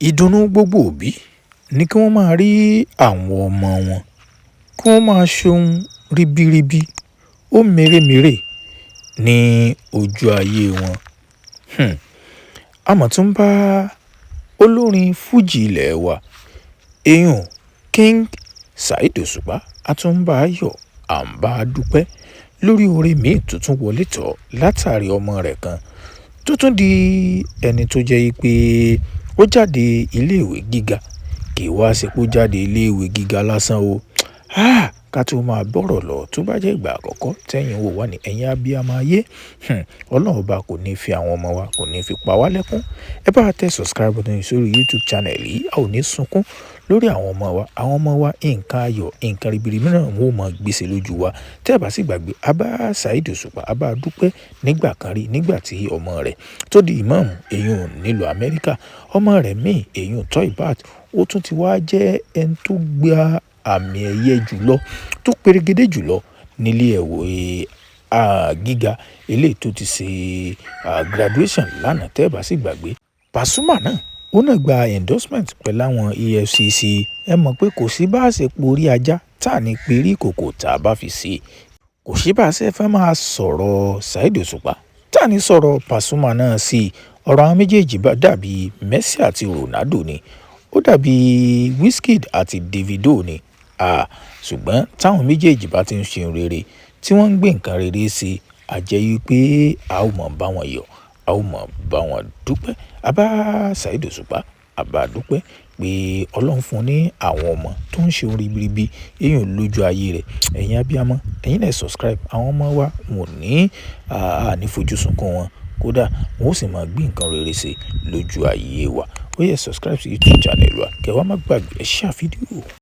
Ìdùnnú gbogbo òbí ni kí wọ́n máa rí àwọn ọmọ wọn, kí wọ́n máa ṣohun ribiribi ohun mèremère ní ojú ayé wọn. A mà tún bá olórin fújì ilé wa, eyín King Saheed Òṣùpá, a tún ń bá a yọ̀, à ń bá a dúpẹ́ lórí oore míì tó tún wọlé tọ̀ látàrí ọmọ rẹ̀ kan tó tún di ẹni tó jẹ́ pé ó jáde iléèwé gíga. Kì í wá ṣe pé ó jáde iléèwé gíga lásán o. Ah! Ká tó máa bọ̀rọ̀ lọ, tó bá jẹ́ ìgbà àkọ́kọ́ tẹ́yin wò wá ní ẹ̀yin abiyamọ ayé, Ọlọ́run ọba kò ní fi àwọn ọmọ wa, kò ní fi pa wá lẹ́kún. Ẹ bá tẹ subscribe button sórí YouTube channel yìí, a ò ní sunkún lórí àwọn ọmọ wa. Àwọn ọmọ wa, nǹkan ayọ̀, nǹkan ribiribi mìíràn wọn ó máa gbèsè lójú wa. Tẹ́ ẹ bá sì gbàgbé, a bá Saheed Òṣùpá, a bá dúpẹ́ nígbà kan rí nígbà tí ọmọ rẹ̀ tó di ìmáàmù èyún nílùú Amẹ́ríkà. Ọmọ rẹ̀ míì, èyún Toybat, ó tún ti wá jẹ́ ẹni tó gba àmì ẹ̀yẹ jùlọ, tó peregedé jùlọ nílé ìwé gíga eléyìí tó ti ṣe graduation lánàá. Tẹ́ ẹ bá sì gbàgbé, Pasuma náà, ó náà gba endorsement pẹ̀lú àwọn EFCC. Ẹ mọ̀ pé kò sí bá ṣe porí ajá tá ní perí ìkòkò tá a bá fi sí. Kò sí bá ṣe fẹ́ máa sọ̀rọ̀ Saheed Òṣùpá tá ní sọ̀rọ̀ Pasuma náà sí. Ọ̀rọ̀ àwọn méjèèjì bá dàbí Messi àti Ronaldo ni, ó dàbí Wizkid àti Davido ni. Ṣùgbọ́n táwọn méjèèjì bá ti ń ṣe rere, tí wọ́n ń gbé nǹkan rere sí, a jẹ́ wípé a ó mọ̀ bá wọn yọ̀, a ó mọ̀ bá wọn dúpẹ́. A bá Saheed Òṣùpá, a bá dúpẹ́ pé Ọlọ́run fún un ní àwọn ọmọ tó ń ṣe ohun ribiribi èyún lójú ayé rẹ̀. Ẹ̀yin abiyamọ, ẹ̀yin náà subscribe. Àwọn ọmọ wa wọn ò ní, a ní fojú sunkún wọn. Kódà wọn ó sì máa gbé nǹkan rere ṣe lójú ayé wa. Ó yẹ subscribe sí YouTube channel wa. Kẹ́ wá má gbàgbé, ẹ share fídíò.